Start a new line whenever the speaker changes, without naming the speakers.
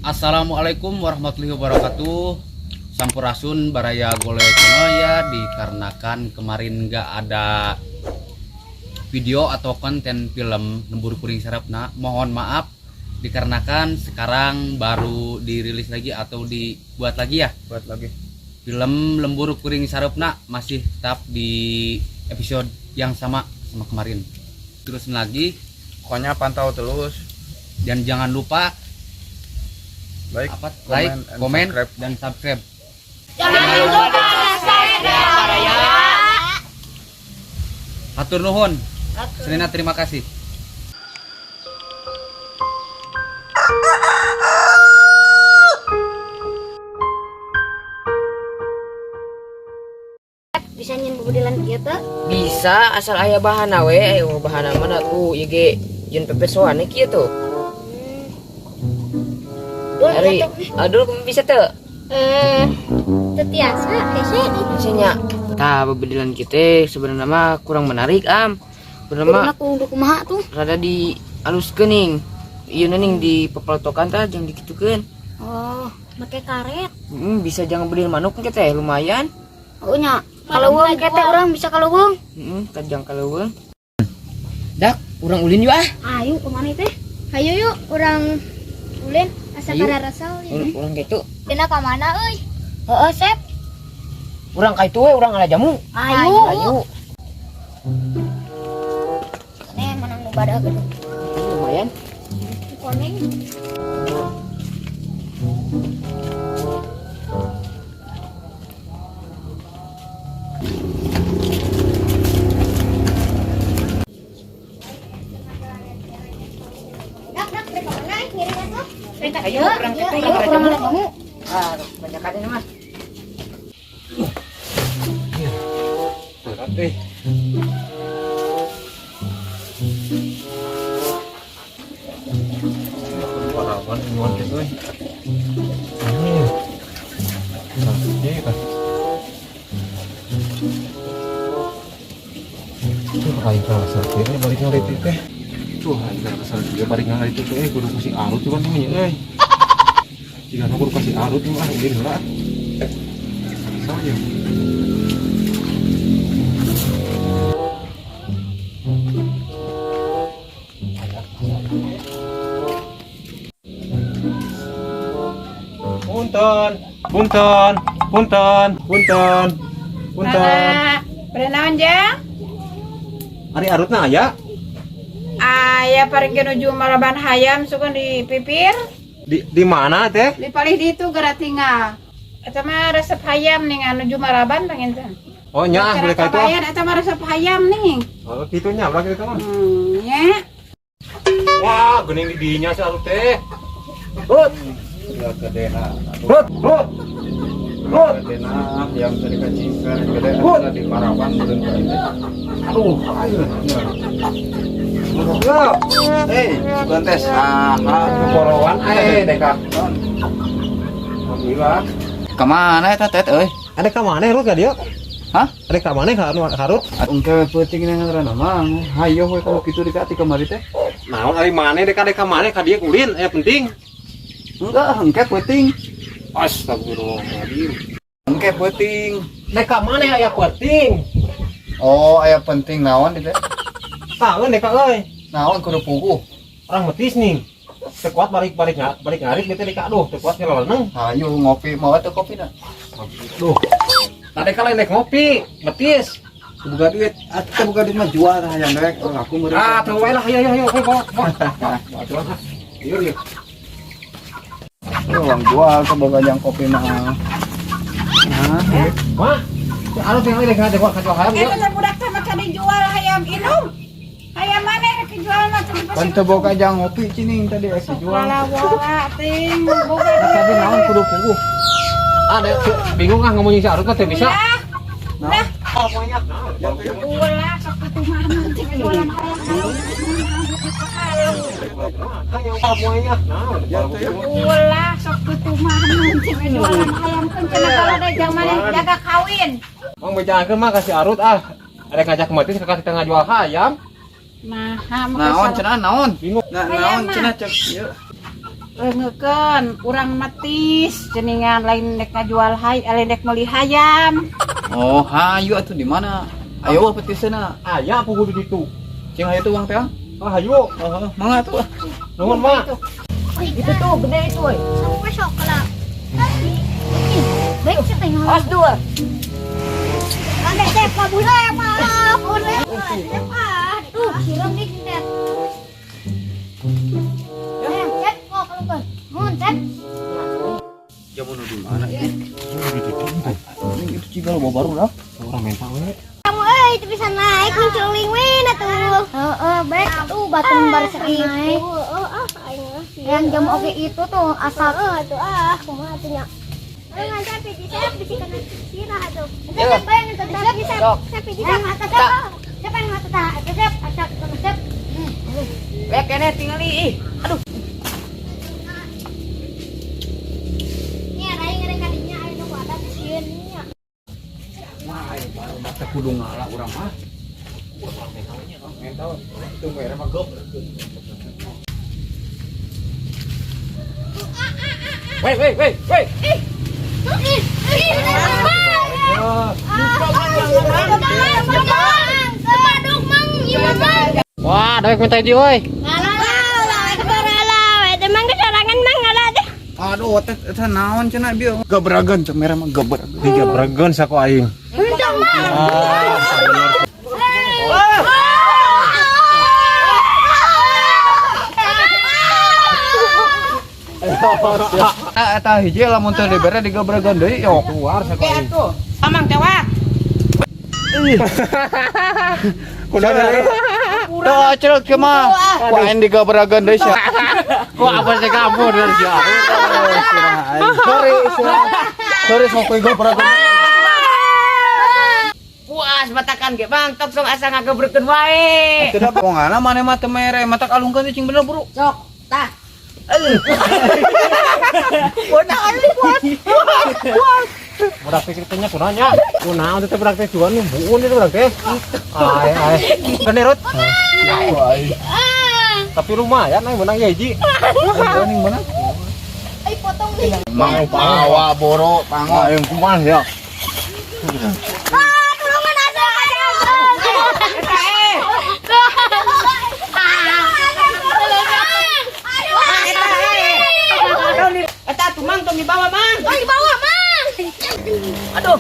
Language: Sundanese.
Assalamualaikum warahmatullahi wabarakatuh. Sampurasun Baraya Gole Channel ya. Dikarenakan kemarin nggak ada video atau konten film Lembur Kuring Sareupna, mohon maaf, dikarenakan sekarang baru dirilis lagi atau dibuat lagi ya.
Buat lagi.
Film Lembur Kuring Sareupna masih tetap di episode yang sama sama kemarin. Terus lagi.
Pokoknya pantau terus.
Dan jangan lupa
like,
apa, like,
and
komen,
subscribe.
Dan subscribe.
Jangan lupa subscribe ya.
Hatur nuhun. Serina terima kasih.
Bisa nyieun bebedilan kieu teu?
Bisa, asal aya bahan we. Ayo, bahan mana tuh? Ieu ge jeung pepesoan kieu tuh.
Dul,
Ari,
atuh.
Adul bisa teu?
Teu tiasa, hese.
Bisa nya. Tah, bebedilan kita sebenarnya mah kurang menarik am. Sebenarnya mah
Kuduna kudu kumaha tuh?
Rada di aluskeun ning. Ieu ning di pepeltokan tah jeung dikitukeun.
Oh, make karet.
Bisa jangan bedil manuk ke teh lumayan.
Oh nya, kaleuweung kete urang bisa kaleuweung.
Heeh, kajang kaleuweung. Dak, urang ulin yuk ah.
Ayo kemana teh? Ayo yuk, urang ulin asa
Ayo.
Kararasal ya.
Urang kitu.
Dina ka mana euy? Heeh, Sep.
Urang ka itu we, urang ngala jamu.
Ayo.
Ayo.
Nih menang nu badag gitu.
Lumayan.
Koneng. Dak, dak, rek ka mana ngiring atuh? Rek ka
Ayo,
dieu,
urang
ieu,
kitu,
ayo,
urang
urang
jamu.
ngala jamu.
Ah, banyakan ini mah.
Berat eh. Parawan nyuwun gitu eh. Ini. Nah, kan. Tuh aing kasar teh balik ngalitu teh. Tuh aing kasar dia balik ngalitu teh kudu kasih arut cuman nih euy. Jika kudu kasih arut mah ulin heula. Saya. Punten, punten, punten, punten, punten.
Bade naon, Jang?
Ari arutna aya?
Aya, paling nuju maraban hayam sugan di pipir.
Di mana teh?
Di palih ditu gara tinggal. Eta mah resep hayam nih nuju maraban panginten.
Oh nya ah, boleh ka itu ah.
Kabayan eta mah resep hayam nih.
Oh kitu nya, ulah kitu mah.
Ya.
Wah, geuning di dinya si arut teh. Rut.
Ya gedena.
Rut, rut. Rut.
Gedena yang tadi kacingkeun gede
Rut.
di parawan meureun ka teh.
Aduh, ayo. Ya.
Hei, sugan teh saha?
Porowan eh deka. Alhamdulillah.
Kemana eta tet euy?
Ada ka mana Rut ka dieu?
Hah?
Ada ka mana ka anu Harut?
Engke we peuting ngaranna mang. Hayo we kalau kitu dekat ti kamari teh.
Naon ari maneh dek ka mana ka dieu ulin aya penting.
Enggak, engke peuting.
Astagfirullahaladzim.
Engke peuting.
Dek ka mana aya penting?
Oh, aya penting naon di teh?
Kangen dek euy.
Naon kudu puguh.
Orang metis nih. Teu kuat balik-balik balik ngarit gitu dek aduh, teu kuat ngeleleneng.
Hayu ngopi mau atuh kopina.
Duh. Tadi ka lain dek ngopi, metis.
Boga duit, atuh teh boga duit mah jual tah hayang rek. Oh, aku meureun.
Ah, teu wae lah, ayo ayo ayo, ayo, bawa, bawa. Bawa, bawa. Iya, iya.
Uang jual teh boga jang kopi mah. Nah,
Wah, anu tinggal dek ngajak ka jual hayam
Eta
ieu.
teh budak teh mah dijual hayam inum. Hayam mana rek dijual mah teu
Pan teu boga jang ngopi cining tadi rek dijual.
Wala-wala ting boga
Tadi naon kudu puguh.
Ah, dek, bingung ah ngomongin si Arut mah teu bisa.
Nah,
Oh, banyak. Nah,
ulah sok kitu mah teh jualan hayam. Ulah sok kitu mah teh jualan hayam kan cenah kalau da jang maneh jaga kawin.
Mang bejakeun mah ka si Arut ah. Ada ngajak metis ka kita ngajual hayam.
Nah,
Naon cenah naon?
Bingung.
Nah,
Hayam
naon
mah.
cenah cek ieu.
Leungeukeun urang metis ceningan lain dek ngajual hay lain dek meuli hayam.
Oh, hayu atuh di mana? Ayo wah petisna.
Aya puguh di ditu.
Cing hayu tuh uang teh.
Ah, hayu.
Oh, mangga tuh.
Nuhun, Mak.
Itu tuh gede itu euy.
Sampai coklat. Baik sih tengok.
Awas dua.
Ada siapa boleh maaf boleh. Tuh, siram nih kita. Cek kok kalau kan. Mun cek.
Jamu nu di mana ini? Ini itu ciga loba baru dah.
Orang minta we.
Kamu itu bisa naik menculing we tuh. Heeh, baik tuh batu baris naik. Yang jam oke itu tuh asal tuh ah kumaha tuh nya.
Lek kene tingali ih. Aduh.
Wah, ayo baru teh kudu ngalah urang mah.
Itu mere mah gop. Wei, wei, wei, wei. Wah, dewek minta hiji euy.
Aduh, teh teh naon cenah bieu? Gabragan cek merah mah gabragan.
Tiga bregon sako aing.
Nah, eta hiji lamun teu dibere digabragan deui yo.
Keluar sako aing.
Amang tewak.
Kudu
Tuh acrek kieu mah. Ku aing digabragan deui sia.
Kok apa sih kamu dari si Arut?
Sorry, sorry sok kowe gabragan.
Puas matakan ge Bang, tok sok asa ngagebrekeun wae.
Tidak pongana maneh mah teu mere, matak alungkeun teh cing bener bro.
Sok, tah.
Budak teh kitu nya kunaon nya? Kunaon teh budak teh juan buun itu budak teh. Ai ai. Bener Rut. Tapi lumayan aing menang ya hiji.
Ning mana?
Potong nih.
Mau pawa boro pango
Aing kumaha ya?
Ah, tulungan ada.
Eta eh. Eta eh. Eta tuh Mang tong dibawa Mang.
Oh, dibawa, Mang.
Aduh.